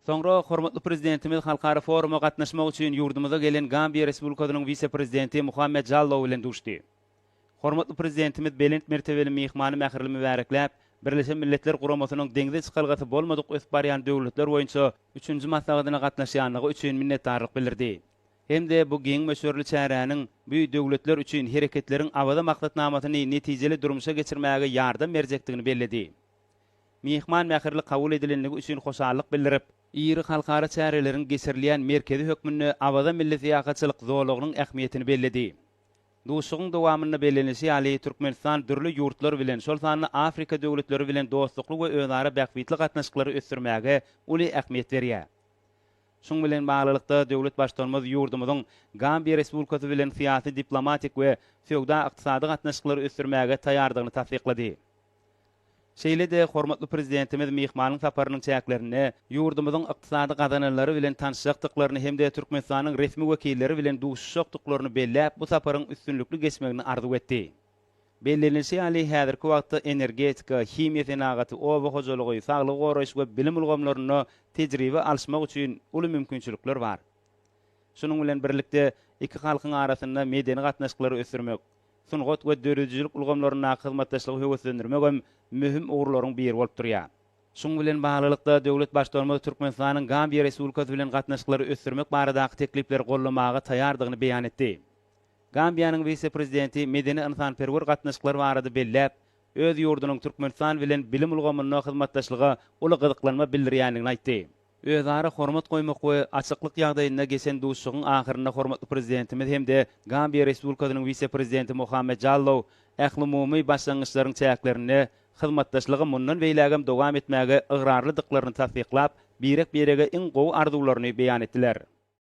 Soňra hormatly Prezidentimiz halkara foruma gatnaşmak üçin ýurdumyza gelen Gambiýa Respublikasynyň wise-prezidenti Muhammet Jallow bilen duşdy. Hormatly Prezidentimiz belent mertebeli myhmany mähirli mübärekläp, Birleşen Milletler Guramasynyň deňze çykalgasy bolmadyk ösüp barýan döwletler boýunça üçünji maslahatyna gatnaşýanlygy üçin minnetdarlyk bildirdi hem-de bu giň möçberli çäräniň bu döwletler üçin Hereketleriň Awaza maksatnamasyny netijeli durmuşa geçirmäge ýardam berjekdigini belledi. Myhman mähirli kabul edilenligi üçin hoşallyk bildirip, iri halkara çäreleriň geçirilýän merkezi hökmünde Awaza milli syýahatçylyk zolagynyň ähmiýetini belledi. Duşuşygyň dowamynda bellenilişi ýaly, Türkmenistan dürli ýurtlar bilen, şol sanda Afrika döwletleri bilen dostlukly we özara bähbitli gatnaşyklary ösdürmäge uly ähmiýet berýär. Şunuň bilen baglylykda, döwlet Baştutanymyz ýurdumyzyň Gambiýa Respublikasy bilen syýasy-diplomatik we söwda-ykdysady gatnaşyklary ösdürmäge taýýardygyny tassyklady. Şeýle-de hormatly Prezidentimiz myhmanyň saparynyň çäklerinde ýurdumyzyň ykdysady gazananlary bilen tanyşjakdyklaryny hem-de Türkmenistanyň resmi wekilleri bilen duşuşjakdyklaryny belläp, bu saparyň üstünlikli geçmegini arzuw etdi. Bellenilişi ýaly, häzirki wagtda energetika, himiýa senagaty, oba hojalygy, saglygy goraýyş we bilim ulgamlarynda tejribe alyşmak üçin uly mümkinçilikler bar. Şunuň bilen birlikde, iki halkyň arasynda medeni gatnaşyklary ösdürmek, sungat we döredijilik ulgamlaryndaky hyzmatdaşlygy höweslendirmegem möhüm ugurlaryň biri bolup durýar. Şunuň bilen baglylykda, döwlet Baştutanymyz Türkmenistanyň Gambiýa Respublikasy bilen gatnaşyklary ösdürmek baradaky teklipleri goldamaga taýýardygyny beýan etdi. Gambiýanyň wise-prezidenti medeni-ynsanperwer gatnaşyklar barada belläp, öz ýurdunyň Türkmenistan bilen bilim ulgamynda hyzmatdaşlyga uly gyzyklanma bildirýändigini aýtdy. Özara hormat goýmak we açyklyk ýagdaýynda geçen duşuşygyň ahyrynda hormatly Prezidentimiz hem-de Gambiýa Respublikasynyň wise-prezidenti Mohamed Jallow ählumumy başlangyçlaryň çäklerinde hyzmatdaşlygy mundan beýlägem dowam etmäge ygrarlydyklaryny tassyklap, birek-birege iň gowy arzuwlaryny beýan etdiler.